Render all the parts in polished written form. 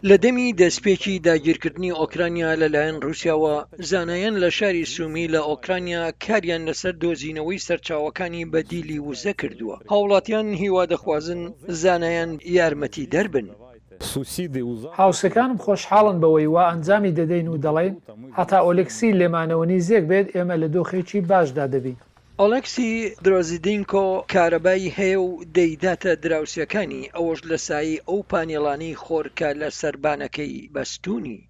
لە دەمی دەستپێکی داگیرکردنی ئۆکرانیا لەلایەن ڕووسیاوە، زانایان لە شاری سومی لە ئۆکرانیا کاریان لەسەر دۆزینەوەی سەرچاوەکانی بەدیلی وزە کردووە. هاوڵاتیان هیوا دەخوازن زانایان یارمەتیدەر بن. هاوسێکانم خۆشحاڵن بەوەی وا ئەنجامی دەدەین و دەڵێن هەتا ئۆلێکسی لێمانەوە نیزێک بێت ئێمە لە دۆخێکی باشدا دەبین. ئۆلێکسی درۆزیدینکۆ کارەبای هەیە و دەیداتە دراوسێکانی، ئەوەش لە سایەی ئەو پانێڵانەی خۆر کە لە سەربانەکەی بەستوونی.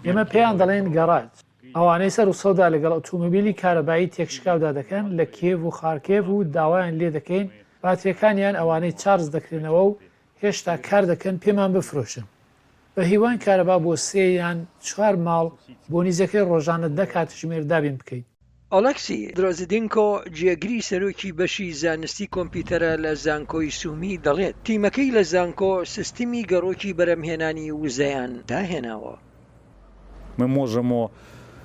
ئێمە پێیان دەڵێین گەراج. ئەوانەی سەر و سەودا لەگەڵ ئۆتۆمۆبیلی کارەبایی تێکشکاودا دەکەن لە کیێڤ و خارکێڤ و داوایان لێدەکەین باتریەکانیان ئەوانەی چارج دەکرێنەوە و هێشتا کار دەکەن پێمان بفرۆشن. بە هیواین کارەبا بۆ سێ یان چوار ماڵ بۆ نیزەکەی ڕۆژانە دە کاتژمێر دابین بکەین. ئۆلێکسی درۆزیدینکۆ، جێگری سەرۆکی بەشی زانستی کۆمپیوتەرە لە زانکۆی سومی دەڵێت، تیمەکەی لە زانکۆ سیستمی گەڕۆکی بەرهەمهێنانی وزەیان داهێناوە.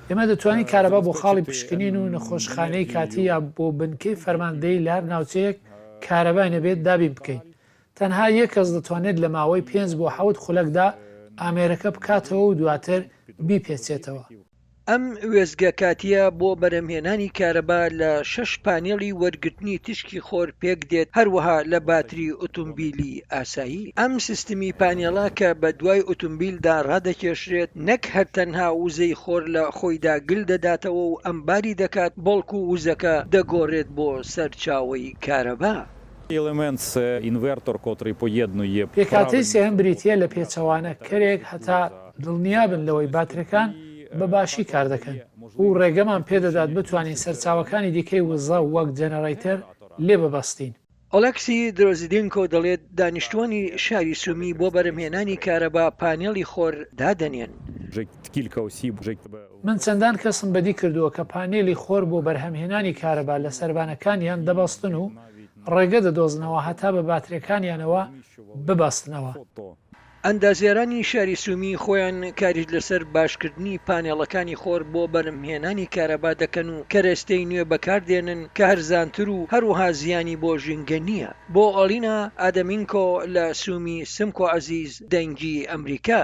ئێمە دەتوانین کارەبا بۆ خاڵی پشکنین و نەخۆشخانەی کاتی یا بۆ بنکەی فەرماندەیی لە هەر ناوچەیەک کارەبای نەبێت دابین بکەین. تەنها یەک کەس دەتوانێت لە ماوەی پێنج بۆ حەوت خولەکدا ئامێرەکە بکاتەوە و دواتر بیپێچێتەوە. ئەم وێستگە کاتییە بۆ بەرهەمهێنانی کارەبا لە شەش پانێڵی وەرگرتنی تیشکی خۆر پێکدێت، هەروەها لە باتری ئوتومبیلی ئاسایی. ئەم سیستمی پانێڵە کە بە دوای ئوتومبیلدا ڕادەکێشرێت، نەک هەر تەنها وزەی خۆر لە خۆیدا گل دەداتەوە و ئەمباری دەکات، بەڵکو وزەکە دەگۆڕێت بۆ سەرچاوەی کارەبا. پێکهاتەی سێهەم بریتییە لە پێچەوانە کەرێک هەتا دڵنیابن لەوەی باترەکان بە باشی کاردەکەن و ڕێگەمان پێدەدات بتوانین سەرچاوەکانی دیکەی وزە وەک جەنەرەیتەر لێ ببەستین. ئۆلێکسی درۆزیدینکۆ دەڵێت، دانیشتووانی شاری سومی بۆ بەرهەمهێنانی کارەبا پانێڵی خۆر دادەنێن. من چەندان کەسم بەدی کردووە کە پانێلی خۆر بۆ بەرهەمهێنانی کارەبا لە سەربانەکانیان دەبەستن و ڕێگە دەدۆزنەوە هەتا بە باترێکانیانەوە ببەستنەوە. ئەندازیارانی شاری سومی خۆیان کاریش لەسەر باشکردنی پانێڵەکانی خۆر بۆ بەرهەمهێنانی کارەبا دەکەن و کەرەستەی نوێ بەکاردێنن کە هەرزانتر و هەروەها زیانی بۆ ژینگە نییە. بۆ ئۆلینا ئادەمینکۆ لە سومی، سمکۆ عەزیز، دەنگی ئەمریکا.